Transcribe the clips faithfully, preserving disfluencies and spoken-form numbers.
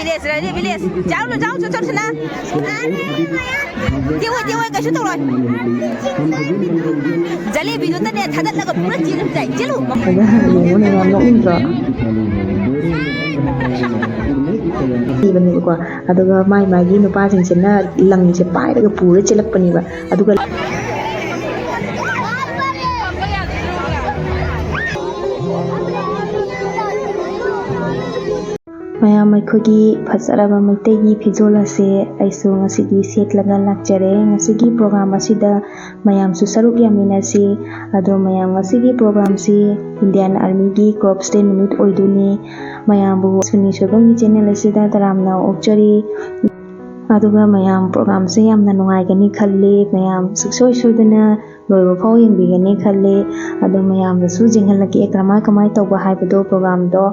Village ꯔꯦꯂꯤ, village. ꯆꯥꯔꯨꯅꯨ, ꯆꯥꯔꯨꯅꯨ, ꯆꯠꯂꯨꯁꯤꯅ꯫ ꯇꯦꯛꯑꯣꯏ, ꯇꯦꯛꯑꯣꯏ, ꯀꯩꯁꯨ ꯇꯧꯔꯣꯏ꯫ ꯖꯂꯦꯕꯤꯗꯨꯇꯅꯦ ꯊꯥꯗꯠꯂꯒ ꯄꯨꯔꯥ ꯆꯦꯟꯕ ꯌꯥꯏ꯫ ꯆꯦꯜꯂꯨ꯫ ꯑꯗ ꯌꯦꯡꯉꯨꯅꯦ, ꯌꯥꯝ ꯅꯣꯛꯅꯤꯡꯗ꯭ꯔꯣ? ꯏꯕꯅꯦꯕꯀꯣ꯫ ꯑꯗꯨꯒ ꯃꯥꯏ ꯃꯥꯒꯤ ꯅꯨꯄꯥꯁꯤꯡꯁꯤꯅ ꯂꯪꯁꯦ ꯄꯥꯏꯔꯒ ꯄꯨꯔ ꯆꯦꯜꯂꯛꯄꯅꯦꯕ꯫ ꯑꯗꯨꯒ ꯃꯌꯥꯝ, ꯑꯩꯈꯣꯏꯒꯤ ꯐꯖꯔꯕ ꯃꯩꯇꯩꯒꯤ ꯐꯤꯖꯣꯜ ꯑꯁꯦ ꯑꯩꯁꯨ ꯉꯁꯤꯗꯤ ꯁꯦꯠꯂꯒ ꯂꯥꯛꯆꯔꯦ꯫ ꯉꯁꯤꯒꯤ ꯄ꯭ꯔꯣꯒ꯭ꯔꯥꯝ ꯑꯁꯤꯗ ꯃꯌꯥꯝꯁꯨ ꯁꯔꯨꯛ ꯌꯥꯃꯤꯟꯅꯁꯤ꯫ ꯑꯗꯣ ꯃꯌꯥꯝ, ꯉꯁꯤꯒꯤ ꯄ꯭ꯔꯣꯒ꯭ꯔꯥꯝꯁꯤ ꯏꯟꯗꯤꯌꯥꯟ ꯑꯥꯔꯃꯤꯒꯤ ꯀꯣꯔꯞꯁ ꯗꯦ ꯅꯨꯃꯤꯠ ꯑꯣꯏꯗꯣꯏꯅꯤ꯫ ꯃꯌꯥꯝꯕꯨ ꯁꯨꯅꯤ ꯁꯣꯏꯕꯝꯒꯤ ꯆꯦꯅꯦꯜ ꯑꯁꯤꯗ ꯇꯔꯥꯝꯅ ꯑꯣꯛꯆꯔꯤ꯫ ꯑꯗꯨꯒ ꯃꯌꯥꯝ, ꯄ꯭ꯔꯣꯒ꯭ꯔꯥꯝꯁꯦ ꯌꯥꯝꯅ ꯅꯨꯡꯉꯥꯏꯒꯅꯤ ꯈꯜꯂꯤ꯫ ꯃꯌꯥꯝ ꯁꯨꯡꯁꯣꯏ ꯁꯣꯏꯗꯅ ꯂꯣꯏꯕ ꯐꯥꯎ ꯌꯦꯡꯕꯤꯒꯅꯤ ꯈꯜꯂꯤ꯫ ꯑꯗꯣ ꯃꯌꯥꯝꯗꯁꯨ ꯌꯦꯡꯍꯜꯂꯛꯀꯦ ꯀꯔꯝꯍꯥꯏ ꯀꯃꯥꯏꯅ ꯇꯧꯕ ꯍꯥꯏꯕꯗꯣ꯫ ꯄ꯭ꯔꯣꯒ꯭ꯔꯥꯝꯗꯣ,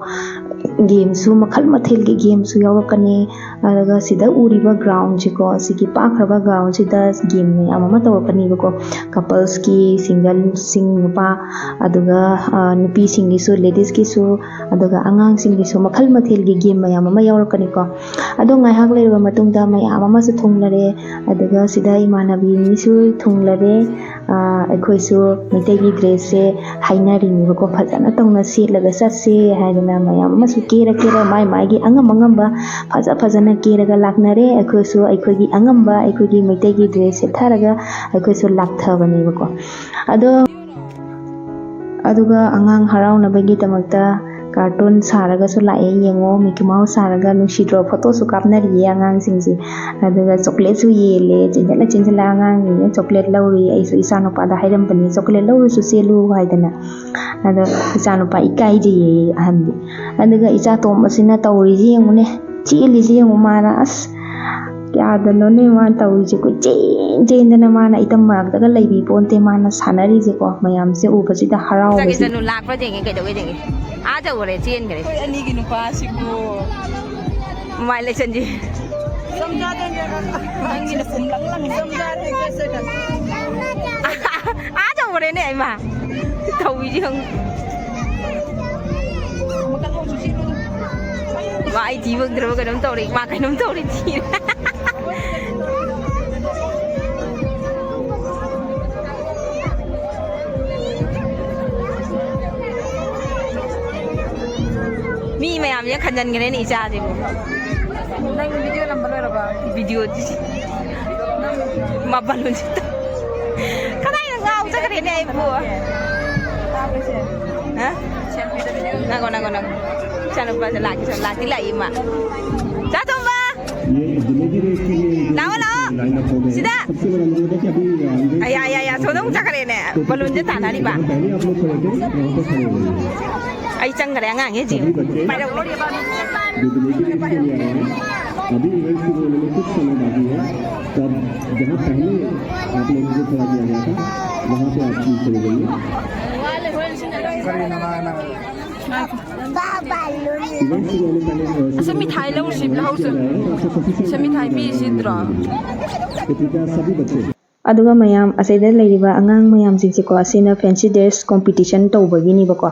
ꯒꯦꯝꯁꯨ ꯃꯈꯜ ꯃꯊꯦꯜꯒꯤ ꯒꯦꯝꯁꯨ ꯌꯥꯎꯔꯛꯀꯅꯤ꯫ ꯑꯗꯨꯒ ꯁꯤꯗ ꯎꯔꯤꯕ ꯒ꯭ꯔꯥꯎꯟꯁꯤꯀꯣ, ꯁꯤꯒꯤ ꯄꯥꯛꯈ꯭ꯔꯕ ꯒ꯭ꯔꯥꯎꯟꯁꯤꯗ ꯒꯦꯝ ꯃꯌꯥꯝ ꯑꯃ ꯇꯧꯔꯛꯀꯅꯤꯕꯀꯣ꯫ ꯀꯄꯜꯁꯀꯤ, ꯁꯤꯡꯒꯜꯁꯤꯡ ꯅꯨꯄꯥ, ꯑꯗꯨꯒ ꯑ, ꯅꯨꯄꯤꯁꯤꯡꯒꯤꯁꯨ, ꯂꯦꯗꯤꯁꯀꯤꯁꯨ, ꯑꯗꯨꯒ ꯑꯉꯥꯡꯁꯤꯡꯒꯤꯁꯨ ꯃꯈꯜ ꯃꯊꯦꯜꯒꯤ ꯒꯦꯝ ꯃꯌꯥꯝ ꯑꯃ ꯌꯥꯎꯔꯛꯀꯅꯤꯀꯣ꯫ ꯑꯗꯣ ꯉꯥꯏꯍꯥꯛ ꯂꯩꯔꯕ ꯃꯇꯨꯡꯗ ꯃꯌꯥꯝ ꯑꯃꯁꯨ ꯊꯨꯡꯂꯔꯦ꯫ ꯑꯗꯨꯒ ꯁꯤꯗ ꯏꯃꯥꯟꯅꯕꯤ ꯑꯅꯤꯁꯨ ꯊꯨꯡꯂꯔꯦ꯫ ꯑ, ꯑꯩꯈꯣꯏꯁꯨ ꯃꯩꯇꯩꯒꯤ ꯗ꯭ꯔꯦꯁꯁꯦ ꯍꯥꯏꯅꯔꯤꯅꯦꯕꯀꯣ, ꯐꯖꯅ ꯇꯧꯅ ꯁꯦꯠꯂꯒ ꯆꯠꯁꯦ ꯍꯥꯏꯗꯅ ꯃꯌꯥꯝ ꯑꯃꯁꯨ ꯀꯦꯔ ꯀꯦꯔ ꯃꯥꯏ ꯃꯥꯏꯒꯤ ꯑꯉꯝ ꯑꯉꯝꯕ ꯐꯖ ꯐꯖꯅ ꯀꯦꯔꯒ ꯂꯥꯛꯅꯔꯦ꯫ ꯑꯩꯈꯣꯏꯁꯨ ꯑꯩꯈꯣꯏꯒꯤ ꯑꯉꯝꯕ ꯑꯩꯈꯣꯏꯒꯤ ꯃꯩꯇꯩꯒꯤ ꯗ꯭ꯔꯦꯁ ꯁꯦꯠꯊꯔꯒ ꯑꯩꯈꯣꯏꯁꯨ ꯂꯥꯛꯊꯕꯅꯦꯕꯀꯣ꯫ ꯑꯗꯣ ꯑꯗꯨꯒ ꯑꯉꯥꯡ ꯍꯔꯥꯎꯅꯕꯒꯤꯗꯃꯛꯇ ꯀꯥꯔꯇꯨꯟ ꯁꯥꯔꯒꯁꯨ ꯂꯥꯛꯑꯦ꯫ ꯌꯦꯡꯉꯣ, ꯃꯤꯀꯤ ꯃꯥꯎꯁ ꯁꯥꯔꯒ ꯅꯨꯡꯁꯤꯗ꯭ꯔꯣ? ꯐꯣꯇꯣꯁꯨ ꯀꯥꯞꯅꯔꯤꯌꯦ ꯑꯉꯥꯡꯁꯤꯡꯁꯦ꯫ ꯑꯗꯨꯒ ꯆꯣꯀ꯭ꯂꯦꯠꯁꯨ ꯌꯦꯜꯂꯦ, ꯆꯦꯟꯁꯤꯜꯂ ꯆꯦꯟꯁꯤꯜꯂ ꯑꯉꯥꯡꯁꯤꯡꯁꯦ ꯆꯣꯀ꯭ꯂꯦꯠ ꯂꯧꯔꯤ꯫ ꯑꯩꯁꯨ ꯏꯆꯥ ꯅꯨꯄꯥꯗ ꯍꯥꯏꯔꯝꯕꯅꯤ, "ꯆꯣꯀ꯭ꯂꯦꯠ ꯂꯧꯔꯨꯁꯨ ꯆꯦꯜꯂꯨ" ꯍꯥꯏꯗꯅ꯫ ꯑꯗꯣ ꯏꯆꯥ ꯅꯨꯄꯥ ꯏꯀꯥꯏꯖꯩꯌꯦ ꯑꯍꯟꯗꯤ꯫ ꯑꯗꯨꯒ ꯏꯆꯥ ꯇꯣꯝꯕꯁꯤꯅ ꯇꯧꯔꯤꯁꯤ ꯌꯦꯡꯉꯨꯅꯦ, ꯆꯦꯜꯂꯤꯁꯤ ꯌꯦꯡꯉꯨ ꯃꯥꯅ꯫ ꯑꯁ, ꯀꯌꯥꯗꯅꯣꯅꯦ ꯃꯥꯅ ꯇꯧꯔꯤꯁꯦ, ꯀꯣꯏꯆꯦꯟ ꯆꯦꯟꯗꯅ ꯃꯥꯅ ꯏꯇꯝ ꯃꯔꯛꯇꯒ ꯂꯩꯕꯤ ꯄꯣꯟꯇꯦ ꯃꯥꯅ ꯁꯥꯟꯅꯔꯤꯁꯦꯀꯣ꯫ ꯃꯌꯥꯝꯁꯦ ꯎꯕꯁꯤꯗ ꯍꯔꯥꯎꯕꯁꯤ꯫ ꯆꯠꯂꯨ, ꯂꯥꯛꯄ꯭ꯔꯥ ꯌꯦꯡꯒꯦ, ꯀꯩꯗꯧꯒꯦ ꯌꯦꯡꯒꯦ꯫ ꯑꯥ ꯆꯧꯈ꯭ꯔꯦ, ꯆꯦꯟꯈ꯭ꯔꯦ꯫ ꯑꯩꯈꯣꯏ ꯑꯅꯤꯒꯤ ꯅꯨꯄꯥꯁꯤꯕꯨ꯫ ꯃꯃꯥꯏ ꯂꯩꯁꯟꯁꯤ꯫ ꯅꯪꯒꯤꯅ ꯄꯨꯝꯂꯪ ꯂꯪꯉꯤ꯫ ꯑꯥ ꯆꯧꯈ꯭ꯔꯦꯅꯦ, ꯏꯃꯥ꯫ ꯇꯧꯔꯤꯁꯤ ꯌꯦꯡꯉꯨ꯫ ꯑꯩ ꯊꯤ ꯐꯪꯗ꯭ꯔꯕ ꯀꯩꯅꯣꯝ ꯇꯧꯔꯦ, ꯏꯃꯥ ꯀꯩꯅꯣꯝ ꯇꯧꯔꯦ, ꯊꯤꯔꯦ꯫ ꯃꯤ ꯃꯌꯥꯝꯁꯦ ꯈꯟꯖꯟꯈ꯭ꯔꯦꯅꯦ ꯏꯆꯥꯁꯤꯕꯨ꯫ ꯅꯪ ꯚꯤꯗꯤꯑꯣ ꯅꯝꯕ ꯂꯣꯏꯔꯕ? ꯚꯤꯗꯤꯑꯣꯗꯤ ꯃꯥꯄꯜ ꯍꯧꯖꯤꯛꯇ꯫ ꯀꯗꯥꯏꯗ ꯉꯥꯎ ꯆꯠꯈ꯭ꯔꯦꯅꯦ ꯑꯩꯕꯨ? ꯇꯥꯕ꯭ꯔꯣ ꯏꯆꯦ? ꯍꯥ? ꯁꯦꯜꯐꯤꯗ ꯚꯤꯗꯤꯑꯣ꯫ ꯅꯪꯉꯣ, ꯅꯪꯉꯣ, ꯅꯪꯉꯣ꯫ ꯏꯆꯥꯅꯨꯄꯥꯁꯦ ꯂꯥꯛꯀꯦ, ꯂꯥꯛꯇꯤ ꯂꯥꯛꯏ ꯃꯥ꯫ ꯆꯥ ꯇꯣꯝꯕ! ꯂꯥꯛꯑꯣ, ꯂꯥꯛꯑꯣ꯫ ꯁꯤꯗ꯫ ꯑꯌꯥ, ꯑꯌꯥ, ꯑꯌꯥ, ꯁꯣꯝꯗ ꯑꯃꯨꯛ ꯆꯠꯈ꯭ꯔꯦꯅꯦ꯫ ꯕꯂꯨꯟꯁꯦ ꯇꯥꯟꯅꯔꯤꯕ꯫ ꯑꯩ ꯆꯪꯈ꯭ꯔꯦ ꯑꯉꯥꯡꯁꯦ ꯍꯧꯖꯤꯛ꯫ ꯄꯥꯏꯔꯛꯎ꯫ अभी इवेंट शुरू होने में कुछ समय बाकी है, तो अब जहाँ पहले आप लोगों को खड़ा किया गया था, वहाँ पे आप शुरू करेंगे। इवेंट शुरू होने पहले, अ, शुरू होने से पहले अनाउंस किया जाएगा, तो आपको सफिशिएंट टाइम मिलेगा। तो कृपया सभी बच्चे। ꯑꯗꯨꯒ ꯃꯌꯥꯝ, ꯑꯁꯤꯗ ꯂꯩꯔꯤꯕ ꯑꯉꯥꯡ ꯃꯌꯥꯝꯁꯤꯡꯁꯦꯀꯣ, ꯑꯁꯤꯅ fancy dress competition ꯇꯧꯕꯒꯤꯅꯦꯕꯀꯣ꯫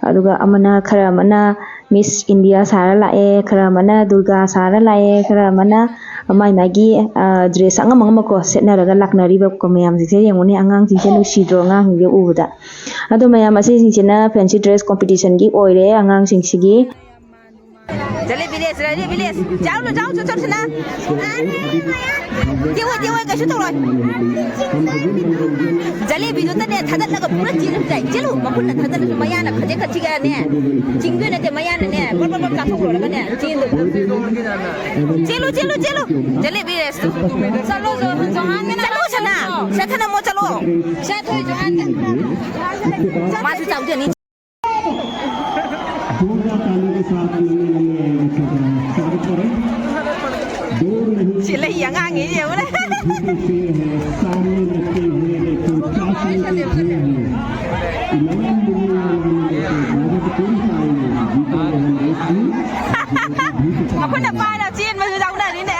ꯑꯗꯨꯒ ꯑꯃꯅ, ꯈꯔ ꯑꯃꯅ Miss India ꯁꯥꯔ ꯂꯥꯛꯑꯦ, ꯈꯔ ꯑꯃꯅ ꯗꯨꯔꯒꯥ ꯁꯥꯔ ꯂꯥꯛꯑꯦ, ꯈꯔ ꯑꯃꯅ ꯃꯥꯏ ꯃꯥꯒꯤ, ꯑ, dress ꯑꯉꯝ ꯑꯉꯝꯕꯀꯣ ꯁꯦꯠꯅꯔꯒ ꯂꯥꯛꯅꯔꯤꯕꯀꯣ ꯃꯌꯥꯝꯁꯤꯡꯁꯦ꯫ ꯌꯦꯡꯉꯨꯅꯦ, ꯑꯉꯥꯡꯁꯤꯡꯁꯦ ꯅꯨꯡꯁꯤꯗ꯭ꯔꯣ? ꯑꯉꯥꯡꯁꯤꯡꯁꯦ ꯎꯕꯗ꯫ ꯑꯗꯣ ꯃꯌꯥꯝ, ꯑꯁꯤꯁꯤꯡꯁꯤꯅ fancy dress competitionꯒꯤ ꯑꯣꯏꯔꯦ ꯑꯉꯥꯡꯁꯤꯡꯁꯤꯒꯤ꯫ ꯖꯂꯦꯕꯤ ꯔꯦꯁ, ꯖꯂꯦꯕꯤ ꯔꯦꯁ꯫ ꯆꯥꯎ, ꯆꯥꯎ, ꯆꯥꯎ, ꯆꯥꯎ, ꯁꯅꯥ꯫ ꯇꯦꯛꯑꯣꯏ, ꯇꯦꯛꯑꯣꯏ, ꯀꯩꯁꯨ ꯇꯧꯔꯣꯏ꯫ ꯖꯂꯦꯕꯤꯗꯨꯗꯅꯦ ꯊꯥꯗꯠꯂꯒ ꯄꯨꯔꯥ ꯆꯦꯟꯕ ꯌꯥꯏ꯫ ꯆꯦꯜꯂꯨ, ꯃꯈꯨꯠꯅ ꯊꯥꯗꯠꯂꯁꯨ ꯃꯌꯥꯅ ꯈꯖꯤꯛ ꯈꯖꯤꯛꯑꯅꯦ꯫ ꯆꯤꯡꯗꯣꯏ ꯅꯠꯇꯦ, ꯃꯌꯥꯅꯅꯦ ꯕꯔ ꯕꯔ ꯕꯔ ꯆꯥꯊꯣꯛꯂꯨꯔꯒꯅꯦ ꯆꯦꯟꯗꯣꯏꯕ꯫ ꯆꯦꯜꯂꯨ, ꯆꯦꯜꯂꯨ, ꯆꯦꯜꯂꯨ꯫ ꯖꯂꯦꯕꯤ ꯔꯦꯁꯇꯣ꯫ ꯆꯠꯂꯣ, ꯖꯣ-, ꯖꯣꯍꯥꯟꯒ ꯆꯠꯂꯣ, ꯁꯅꯥ꯫ ꯁꯦ, ꯊꯅꯝꯃꯣ, ꯆꯠꯂꯣ꯫ ꯁꯦ, ꯊꯣꯏ, ꯖꯣꯍꯥꯟꯒ꯫ ꯃꯥꯁꯨ ꯆꯥꯎꯖꯅꯤ꯫ जोरदार ताली के साथ नन्हे नन्हे आए बच्चों का स्वागत करें। दूर नहीं ꯁꯤ ꯂꯩ ꯑꯉꯥꯡꯉꯩ ꯌꯦꯡꯉꯨꯅꯦ꯫ झूठे शेर है, सामने लटके हुए देखो, चाशनी के ढेर है। इनाम मिलने वाला मिले तो मदद पूरी पाएंगे, जीतेंगे हम रेस भी। ꯃꯈꯨꯠꯅ ꯄꯥꯏꯔ ꯆꯦꯟꯕꯁꯨ ꯌꯥꯎꯅꯔꯤꯅꯦ꯫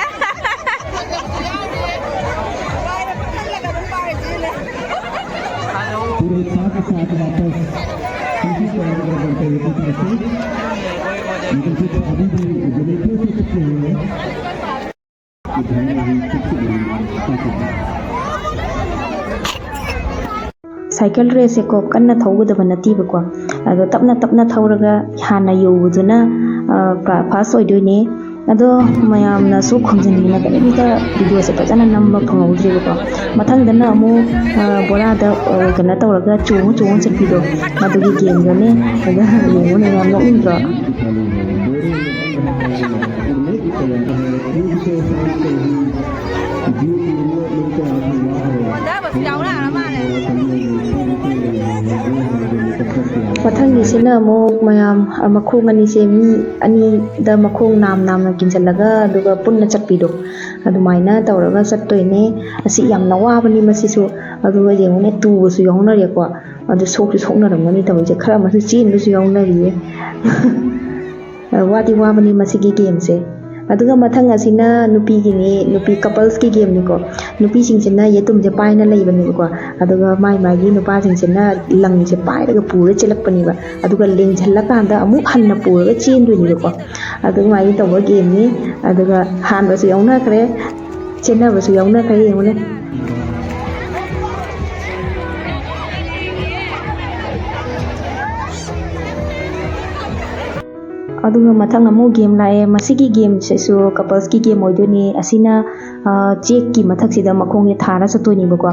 पूरे उत्साह के साथ वापस खुशी को अनुभव करते हुए पीछे से ꯁꯥꯏꯀꯜ ꯔꯦꯁꯁꯦꯀꯣ, ꯀꯟꯅ ꯊꯧꯒꯗꯕ ꯅꯠꯇꯦꯕꯀꯣ꯫ ꯑꯗꯣ ꯇꯞꯅ ꯇꯞꯅ ꯊꯧꯔꯒ ꯍꯥꯟꯅ ꯌꯧꯕꯗꯨꯅ, ꯑ, ꯐꯥ-, ꯐꯥꯔꯁ ꯑꯣꯏꯗꯣꯏꯅꯦ꯫ ꯑꯗꯣ ꯃꯌꯥꯝꯅꯁꯨ ꯈꯣꯝꯖꯤꯟꯗꯅ ꯀꯔꯤꯝꯇ ꯚꯤꯗꯤꯑꯣꯁꯦ ꯐꯖꯅ ꯅꯝꯕ ꯐꯪꯍꯧꯗ꯭ꯔꯦꯕꯀꯣ꯫ ꯃꯊꯪꯗꯅ ꯑꯃꯨꯛ, ꯑ, ꯕꯣꯔꯥꯗ, ꯑ, ꯀꯩꯅꯣ ꯇꯧꯔꯒ ꯆꯣꯡꯉ ꯆꯣꯡꯉ ꯆꯠꯄꯤꯗꯣ, ꯃꯗꯨꯒꯤ ꯒꯦꯝꯗꯨꯅꯦ꯫ ꯑꯗ ꯌꯦꯡꯉꯨꯅꯦ, ꯌꯥꯝ ꯅꯣꯛꯅꯤꯡꯗ꯭ꯔꯣ? ꯍꯣꯟꯊꯕꯁꯨ ꯌꯥꯎꯅꯔ ꯃꯥꯜꯂꯦ꯫ ꯃꯊꯪꯒꯤꯁꯤꯅ ꯑꯃꯨꯛ ꯃꯌꯥꯝ, ꯑ, ꯃꯈꯣꯡ ꯑꯅꯤꯁꯦ, ꯃꯤ ꯑꯅꯤꯗ ꯃꯈꯣꯡ ꯅꯥꯝ ꯅꯥꯝꯅ ꯀꯤꯟꯁꯤꯜꯂꯒ ꯑꯗꯨꯒ ꯄꯨꯟꯅ ꯆꯠꯄꯤꯗꯣ, ꯑꯗꯨꯃꯥꯏꯅ ꯇꯧꯔꯒ ꯆꯠꯇꯣꯏꯅꯦ꯫ ꯑꯁꯤ ꯌꯥꯝꯅ ꯋꯥꯕꯅꯤ ꯃꯁꯤꯁꯨ꯫ ꯑꯗꯨꯒ ꯌꯦꯡꯉꯨꯅꯦ, ꯇꯨꯕꯁꯨ ꯌꯥꯎꯅꯔꯦꯀꯣ꯫ ꯑꯗꯨ ꯁꯣꯛꯁꯨ ꯁꯣꯛꯅꯔꯝꯒꯅꯤ ꯇꯧꯔꯤꯁꯦ꯫ ꯈꯔ ꯑꯃꯁꯨ ꯆꯦꯟꯕꯁꯨ ꯌꯥꯎꯅꯔꯤꯌꯦ꯫ ꯋꯥꯗꯤ ꯋꯥꯕꯅꯤ ꯃꯁꯤꯒꯤ ꯒꯦꯝꯁꯦ꯫ ꯑꯗꯨꯒ ꯃꯊꯪ ꯑꯁꯤꯅ ꯅꯨꯄꯤꯒꯤꯅꯤ, ꯅꯨꯄꯤ ꯀꯄꯜꯁꯀꯤ ꯒꯦꯝꯅꯤꯀꯣ꯫ ꯅꯨꯄꯤꯁꯤꯡꯁꯤꯅ ꯌꯦꯇꯨꯝꯁꯦ ꯄꯥꯏꯅ ꯂꯩꯕꯅꯦꯕꯀꯣ꯫ ꯑꯗꯨꯒ ꯃꯥꯏ ꯃꯥꯒꯤ ꯅꯨꯄꯥꯁꯤꯡꯁꯤꯅ ꯂꯪꯁꯦ ꯄꯥꯏꯔꯒ ꯄꯨꯔ ꯆꯦꯜꯂꯛꯄꯅꯦꯕ꯫ ꯑꯗꯨꯒ ꯂꯦꯡꯁꯤꯜꯂꯀꯥꯟꯗ ꯑꯃꯨꯛ ꯍꯟꯅ ꯄꯨꯔꯒ ꯆꯦꯟꯗꯣꯏꯅꯦꯕꯀꯣ꯫ ꯑꯗꯨꯃꯥꯏꯅ ꯇꯧꯕ ꯒꯦꯝꯅꯤ꯫ ꯑꯗꯨꯒ ꯍꯥꯟꯕꯁꯨ ꯌꯥꯎꯅꯈ꯭ꯔꯦ, ꯆꯦꯟꯅꯕꯁꯨ ꯌꯥꯎꯅꯈ꯭ꯔꯦ꯫ ꯌꯦꯡꯉꯨꯅꯦ꯫ ꯑꯗꯨꯒ ꯃꯊꯪ ꯑꯃꯨꯛ ꯒꯦꯝ ꯂꯥꯛꯑꯦ꯫ ꯃꯁꯤꯒꯤ ꯒꯦꯝꯁꯤꯁꯨ ꯀꯄꯜꯁꯀꯤ ꯒꯦꯝ ꯑꯣꯏꯗꯣꯏꯅꯤ꯫ ꯑꯁꯤꯅ, ꯑ, ꯆꯦꯛꯀꯤ ꯃꯊꯛꯁꯤꯗ ꯃꯈꯣꯡꯁꯦ ꯊꯥꯔ ꯆꯠꯇꯣꯏꯅꯦꯕꯀꯣ꯫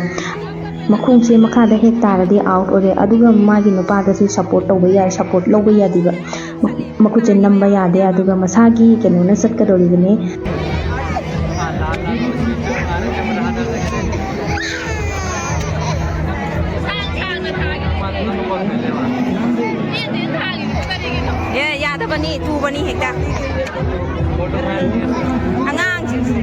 ꯃꯈꯣꯡꯁꯦ ꯃꯈꯥꯗ ꯍꯦꯛ ꯇꯥꯔꯗꯤ ꯑꯥꯎꯠ ꯑꯣꯏꯔꯦ꯫ ꯑꯗꯨꯒ ꯃꯥꯒꯤ ꯅꯨꯄꯥꯗꯁꯨ ꯁꯞꯄꯣꯔꯠ ꯇꯧꯕ ꯌꯥꯏ, ꯁꯞꯄꯣꯔꯠ ꯂꯧꯕ ꯌꯥꯗꯦꯕ꯫ ꯃꯈꯨꯠꯁꯦ ꯅꯝꯕ ꯌꯥꯗꯦ꯫ ꯑꯗꯨꯒ ꯃꯁꯥꯒꯤ ꯀꯩꯅꯣꯅ ꯆꯠꯀꯗꯧꯔꯤꯕꯅꯤ꯫ ꯑꯦ, ꯌꯥꯗꯕꯅꯤ, ꯇꯨꯕꯅꯤ ꯍꯦꯛꯇ꯫ ꯑꯉꯥꯡꯁꯤꯡꯁꯦ꯫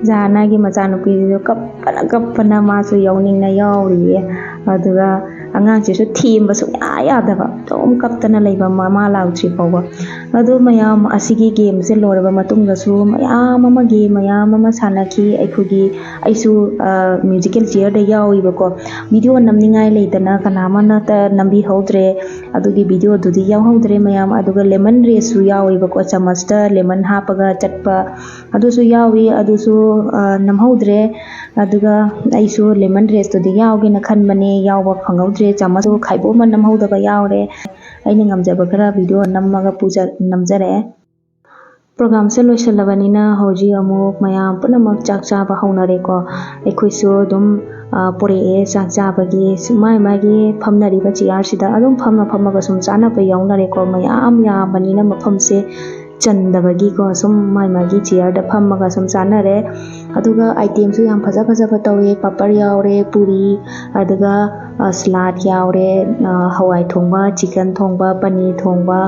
ꯖꯥꯅꯥꯒꯤ ꯃꯆꯥꯅꯨꯄꯤꯗꯨꯁꯨ ꯀꯞꯄꯅ ꯀꯞꯄꯅ ꯃꯥꯁꯨ ꯌꯥꯎꯅꯤꯡꯅ ꯌꯥꯎꯔꯤꯌꯦ꯫ ꯑꯗꯨꯒ ꯑꯉꯥꯡꯁꯤꯁꯨ ꯊꯦꯝꯕ ꯁꯨꯡꯌꯥ ꯌꯥꯗꯕ, ꯑꯗꯨꯝ ꯀꯞꯇꯅ ꯂꯩꯕ, ꯃꯃꯥ ꯂꯥꯎꯗ꯭ꯔꯤ ꯐꯥꯎꯕ꯫ ꯑꯗꯨ ꯃꯌꯥꯝ ꯑꯁꯤꯒꯤ ꯒꯦꯝꯁꯦ ꯂꯣꯏꯔꯕ ꯃꯇꯨꯡꯗꯁꯨ ꯃꯌꯥꯝ ꯑꯃ ꯒꯦꯝ ꯃꯌꯥꯝ ꯑꯃ ꯁꯥꯟꯅꯈꯤ꯫ ꯑꯩꯈꯣꯏꯒꯤ, ꯑꯩꯁꯨ ꯃ꯭ꯌꯨꯖꯤꯀꯦꯜ ꯆꯤꯌꯔꯗ ꯌꯥꯎꯏꯕꯀꯣ꯫ ꯚꯤꯗꯤꯑꯣ ꯅꯝꯅꯤꯡꯉꯥꯏ ꯂꯩꯗꯅ ꯀꯅꯥ ꯑꯃꯅꯇ ꯅꯝꯕꯤꯍꯧꯗ꯭ꯔꯦ꯫ ꯑꯗꯨꯒꯤ ꯚꯤꯗꯤꯑꯣꯗꯨꯗꯤ ꯌꯥꯎꯍꯧꯗ꯭ꯔꯦ ꯃꯌꯥꯝ꯫ ꯑꯗꯨꯒ ꯂꯦꯃꯟ ꯔꯦꯁꯁꯨ ꯌꯥꯎꯏꯕꯀꯣ, ꯆꯃꯁꯇ ꯂꯦꯃꯟ ꯍꯥꯞꯄꯒ ꯆꯠꯄ, ꯑꯗꯨꯁꯨ ꯌꯥꯎꯏ꯫ ꯑꯗꯨꯁꯨ ꯅꯝꯍꯧꯗ꯭ꯔꯦ꯫ ꯑꯗꯨꯒ ꯑꯩꯁꯨ ꯂꯦꯃꯟ ꯔꯦꯁꯇꯨꯗꯤ ꯌꯥꯎꯒꯦꯅ ꯈꯟꯕꯅꯦ, ꯌꯥꯎꯕ ꯐꯪꯍꯧꯗ꯭ꯔꯦ꯫ ꯆꯥꯃꯁꯁꯨ ꯈꯥꯏꯕꯣꯛ ꯑꯃ ꯅꯝꯍꯧꯗꯕ ꯌꯥꯎꯔꯦ꯫ ꯑꯩꯅ ꯉꯝꯖꯕ ꯈꯔ ꯚꯤꯗꯤꯑꯣ ꯅꯝꯃꯒ ꯄꯨꯖ-, ꯅꯝꯖꯔꯛꯑꯦ꯫ ꯄ꯭ꯔꯣꯒꯥꯝꯁꯦ ꯂꯣꯏꯁꯤꯜꯂꯕꯅꯤꯅ ꯍꯧꯖꯤꯛ ꯑꯃꯨꯛ ꯃꯌꯥꯝ ꯄꯨꯝꯅꯃꯛ ꯆꯥꯛ ꯆꯥꯕ ꯍꯧꯅꯔꯦꯀꯣ꯫ ꯑꯩꯈꯣꯏꯁꯨ ꯑꯗꯨꯝ, ꯑ, ꯄꯣꯔꯛꯑꯦ ꯆꯥꯛ ꯆꯥꯕꯒꯤ꯫ ꯃꯥꯏ ꯃꯥꯒꯤ ꯐꯝꯅꯔꯤꯕ ꯆꯤꯌꯥꯔꯁꯤꯗ ꯑꯗꯨꯝ ꯐꯝꯃ ꯐꯝꯃꯒ ꯁꯨꯝ ꯆꯥꯅꯕ ꯌꯥꯎꯅꯔꯦꯀꯣ꯫ ꯃꯌꯥꯝ ꯌꯥꯝꯕꯅꯤꯅ ꯃꯐꯝꯁꯦ ꯆꯟꯗꯕꯒꯤꯀꯣ, ꯁꯨꯝ ꯃꯥꯏ ꯃꯥꯒꯤ ꯆꯤꯌꯔꯗ ꯐꯝꯃꯒ ꯁꯨꯝ ꯆꯥꯅꯔꯦ꯫ ꯑꯗꯨꯒ ꯑꯥꯏꯇꯦꯝꯁꯨ ꯌꯥꯝ ꯐꯖ ꯐꯖꯕ ꯇꯧꯋꯦ꯫ ꯄꯥꯄꯔ ꯌꯥꯎꯔꯦ, ꯄꯨꯔꯤ, ꯑꯗꯨꯒ, ꯑ, ꯁꯂꯥꯗ ꯌꯥꯎꯔꯦ, ꯑ, ꯍꯋꯥꯏ ꯊꯣꯡꯕ, ꯆꯤꯀꯟ ꯊꯣꯡꯕ, ꯄꯅꯤꯔ ꯊꯣꯡꯕ,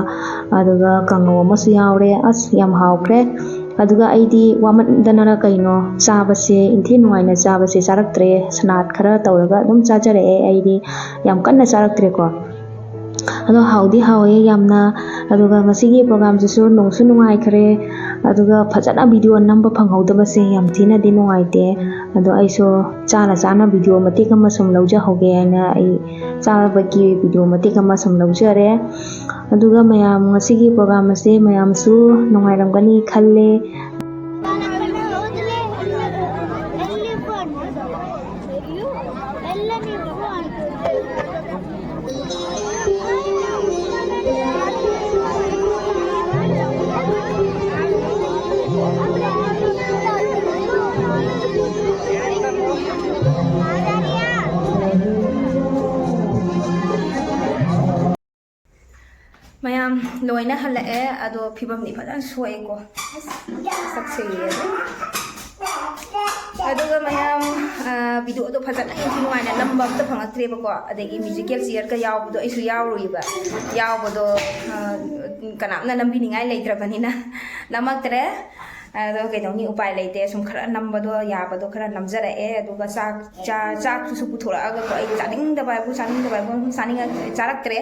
ꯑꯗꯨꯒ ꯀꯥꯡꯉꯧ ꯑꯃꯁꯨ ꯌꯥꯎꯔꯦ꯫ ꯑꯁ, ꯌꯥꯝ ꯍꯥꯎꯈ꯭ꯔꯦ꯫ ꯑꯗꯨꯒ ꯑꯩꯗꯤ ꯋꯥꯃꯟꯗꯅꯔ ꯀꯩꯅꯣ, ꯆꯥꯕꯁꯦ, ꯏꯟꯊꯤ ꯅꯨꯡꯉꯥꯏꯅ ꯆꯥꯕꯁꯦ ꯆꯥꯔꯛꯇ꯭ꯔꯦ꯫ ꯁꯂꯥꯗ ꯈꯔ ꯇꯧꯔꯒ ꯑꯗꯨꯝ ꯆꯥꯖꯔꯛꯑꯦ꯫ ꯑꯩꯗꯤ ꯌꯥꯝ ꯀꯟꯅ ꯆꯥꯔꯛꯇ꯭ꯔꯦꯀꯣ꯫ ꯑꯗꯣ ꯍꯥꯎꯗꯤ ꯍꯥꯎꯋꯦ ꯌꯥꯝꯅ꯫ ꯑꯗꯨꯒ ꯉꯁꯤꯒꯤ ꯄ꯭ꯔꯣꯒꯥꯝꯁꯤꯁꯨ ꯅꯨꯡꯁꯨ ꯅꯨꯡꯉꯥꯏꯈ꯭ꯔꯦ꯫ ꯑꯗꯨꯒ ꯐꯖꯅ ꯚꯤꯗꯤꯑꯣ ꯅꯝꯕ ꯐꯪꯍꯧꯗꯕꯁꯦ ꯌꯥꯝ ꯊꯤꯅꯗꯤ ꯅꯨꯡꯉꯥꯏꯇꯦ꯫ ꯑꯗꯣ ꯑꯩꯁꯨ ꯆꯥꯅ ꯆꯥꯅ ꯚꯤꯗꯤꯑꯣ ꯃꯇꯦꯛ ꯑꯃ ꯁꯨꯝ ꯂꯧꯖꯍꯧꯒꯦ ꯍꯥꯏꯅ ꯑꯩ ꯆꯥꯕꯒꯤ ꯚꯤꯗꯤꯑꯣ ꯃꯇꯦꯛ ꯑꯃ ꯁꯨꯝ ꯂꯧꯖꯔꯦ꯫ ꯑꯗꯨꯒ ꯃꯌꯥꯝ ꯉꯁꯤꯒꯤ ꯄ꯭ꯔꯣꯒꯥꯝ ꯑꯁꯦ ꯃꯌꯥꯝꯁꯨ ꯅꯨꯡꯉꯥꯏꯔꯝꯒꯅꯤ ꯈꯜꯂꯦ꯫ ꯃꯌꯥꯝ ꯂꯣꯏꯅ ꯍꯜꯂꯛꯑꯦ, ꯑꯗꯣ ꯐꯤꯕꯝꯗꯤ ꯐꯖꯅ ꯁꯣꯛꯑꯦꯀꯣ꯫ ꯁꯛꯁꯦ ꯌꯦꯡꯉꯦ꯫ ꯑꯗꯨꯒ ꯃꯌꯥꯝ, ꯑ, ꯚꯤꯗꯤꯑꯣꯗꯣ ꯐꯖꯅ ꯏꯟꯊꯤ ꯅꯨꯡꯉꯥꯏꯅ ꯅꯝꯕ ꯑꯝꯇ ꯐꯪꯉꯛꯇ꯭ꯔꯦꯕꯀꯣ꯫ ꯑꯗꯒꯤ ꯃ꯭ꯌꯨꯖꯤꯀꯦꯜ ꯆꯤꯌꯔꯒ ꯌꯥꯎꯕꯗꯣ ꯑꯩꯁꯨ ꯌꯥꯎꯔꯨꯏꯕ꯫ ꯌꯥꯎꯕꯗꯣ, ꯑ, ꯀꯅꯥꯝꯅ ꯅꯝꯕꯤꯅꯤꯡꯉꯥꯏ ꯂꯩꯇ꯭ꯔꯕꯅꯤꯅ ꯅꯝꯃꯛꯇ꯭ꯔꯦ꯫ ꯑꯗꯣ ꯀꯩꯗꯧꯅꯤ, ꯎꯄꯥꯏ ꯂꯩꯇꯦ꯫ ꯁꯨꯝ ꯈꯔ ꯅꯝꯕꯗꯣ ꯌꯥꯕꯗꯣ ꯈꯔ ꯅꯝꯖꯔꯛꯑꯦ꯫ ꯑꯗꯨꯒ ꯆꯥꯛ ꯆꯥ- ꯆꯥꯛꯇꯨꯁꯨ ꯄꯨꯊꯣꯔꯛꯑꯒꯀꯣ, ꯑꯩ ꯆꯥꯅꯤꯡꯗꯕ ꯍꯥꯏꯕꯨ ꯆꯥꯅꯤꯡꯗꯕ ꯍꯥꯏꯕꯨ ꯁꯨꯝ ꯆꯥꯅꯤꯡꯉ- ꯆꯥꯔꯛꯇ꯭ꯔꯦ꯫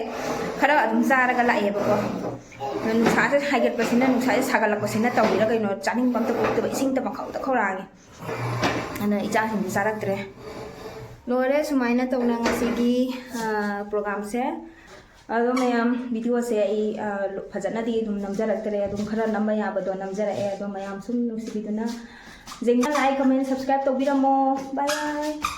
ꯈꯔ ꯑꯗꯨꯝ ꯆꯥꯔꯒ ꯂꯥꯛꯑꯦꯕꯀꯣ꯫ ꯑꯗꯣ ꯅꯨꯡꯁꯥꯁꯦ ꯍꯥꯏꯒꯠꯄꯁꯤꯅ, ꯅꯨꯡꯁꯥꯁꯦ ꯁꯥꯒꯠꯂꯛꯄꯁꯤꯅ ꯇꯧꯔꯤꯔ ꯀꯩꯅꯣ, ꯆꯥꯅꯤꯡꯕ ꯑꯝꯇ ꯄꯣꯛꯇꯕ, ꯏꯁꯤꯡꯇ ꯄꯪꯈꯧꯗ ꯈꯧꯔꯥꯡꯉꯦ꯫ ꯑꯗꯨꯅ ꯏꯆꯥꯁꯤꯡꯗꯤ ꯆꯥꯔꯛꯇ꯭ꯔꯦ꯫ ꯂꯣꯏꯔꯦ ꯁꯨꯃꯥꯏꯅ ꯇꯧꯅ ꯉꯁꯤꯒꯤ ꯄ꯭ꯔꯣꯒꯥꯝꯁꯦ꯫ ꯑꯗꯣ ꯃꯌꯥꯝ, ꯚꯤꯗꯤꯑꯣꯁꯦ ꯑꯩ ꯐꯖꯅꯗꯤ ꯑꯗꯨꯝ ꯅꯝꯖꯔꯛꯇ꯭ꯔꯦ, ꯑꯗꯨꯝ ꯈꯔ ꯅꯝꯕ ꯌꯥꯕꯗꯣ ꯅꯝꯖꯔꯛꯑꯦ꯫ ꯑꯗꯣ ꯃꯌꯥꯝ ꯁꯨꯝ ꯅꯨꯡꯁꯤꯕꯤꯗꯨꯅ ꯖꯦꯡꯅ like, comment, subscribe ꯇꯧꯕꯤꯔꯝꯃꯣ꯫ Bye bye꯫